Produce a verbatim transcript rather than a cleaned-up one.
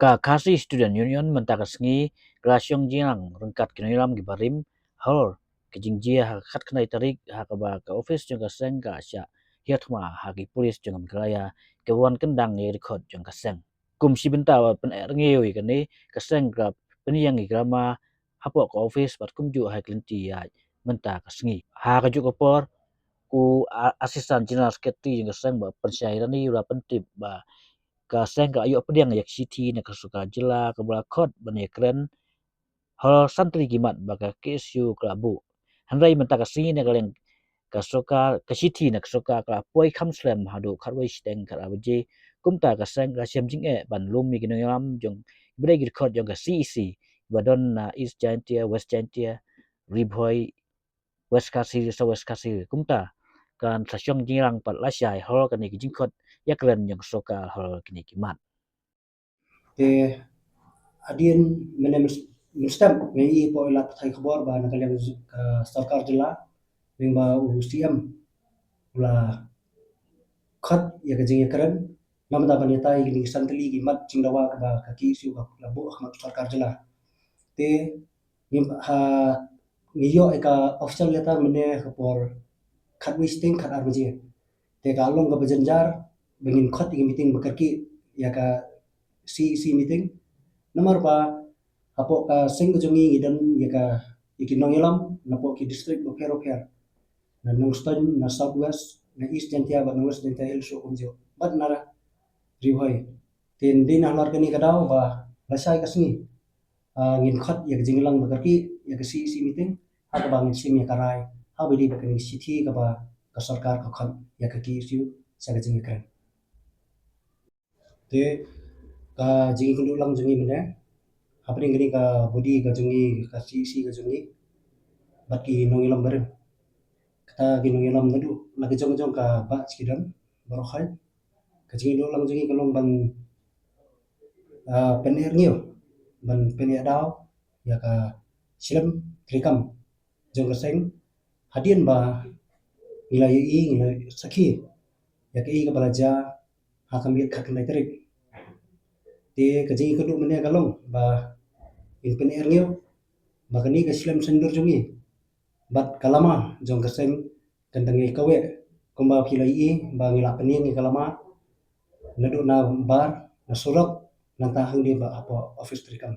Ka Khasi Student Union mynta ka sngi ka la shong jingïalang ryngkat ki nongïalam kiba rim halor ka jingjia ha ka khatkhyndai tarik ha kaba ka office jong ka seng ka shah hiar thma ha ki pulit jong ka Meghalaya kiba wan kyndang ïa ki dkhot jong ka seng. Kum shi bynta ban pynrngiew ïa kane, ka seng ka la pynïeng ïa ki drama hapoh ka office bad kumjuh ha ki lynti ïaid mynta ka sngi. Ha kajuh ka por, u Assistant General Secretary jong ka seng, Bah Pynshai Rani, u la pyntip ba ka seng ka la ïoh pdiang ïa ka shithi na ka sorkar jylla kaba la khot ban ïakren halor san tylli ki mat ba ka K S U ka la buh. Hynrei mynta ka sngi na ka liang ka sorkar, ka shithi na ka sorkar ka la poi kham slem haduh khatwei shiteng khatar baje. Kumta ka seng ka la shem jingeh ban lum ïa ki nongïalam jong kiba dei ki dkhot jong ka C E C ba don na East Jaintia, West Jaintia, Ri Bhoi, West Khasi Hills, South West Khasi Hills. Kumta kan sa shong jingïalang pat lashai halor kane ka jingkhot ïakren jong ka sorkar halor kine ki mat. Te hadien mynne mynstep ngi ïohi hapoh ïa la pathai khubor ba na ka liang ka sorkar jylla lyngba u C M u la khot ïa ka jingïakren namar ban ïatai ïa kine ki san tylli ki mat jingdawa kaba ka K S U ka la buh ha khmat sorkar jylla. Te ngi ha ngi ïoh ïa ka official letter mynne ha ka por khatwei shiteng khatar baje. Te ka long kaba jynjar ba ngin khot ïa ka meeting ba kyrkieh ïa ka C E C meeting. Namar ba hapoh ka seng ka jong ngi ngi don ïa ka ïa ki nongïalam napoh ki district bapher bapher. Na Nongstoiñ, na South West, na East Jaintia bad na West Jaintia Hills ruh kumjuh. Bad na Ri Bhoi. Te dei na halor kane ka daw ba lashai ka sngi, ah, ngin khot ïa ka jingïalang ba kyrkieh ïa ka C E C meeting ha kaba ngin shim ïa ka rai ha ba dei ba kane ka shithi kaba ka sorkar ka khot ïa ka K S U sha ka jingïakren. Te ka jingïakynduh lang jong ngi mynne hapdeng kane ka body ka jong ngi, ka C E C ka jong ngi bad ki nongïalam barim. Kata ki nongïalam naduh la ki jong jong ka bah ki don baroh hai. Ka jingïakynduh lang jong ngi ka long ban, ah, pynïaid rngiew, ban pynïaid daw ïa ka shlem treikam jong ka seng hadien ba ngi la ïohi, ngi la sakhi ïa kaei kaba la jia ha ka miet khatkhyndai tarik. Te ka jingïakynduh mynne ka long ba ngin pynïaid rngiew ba kane ka shlem saiñdur jong ngi bad ka lama jong ka seng kan dang ïai kaweh kumba phi la ïohi ba ngi la pynïeng ïa ka lama naduh na bar, na surok, nangta hangne bad hapoh office treikam.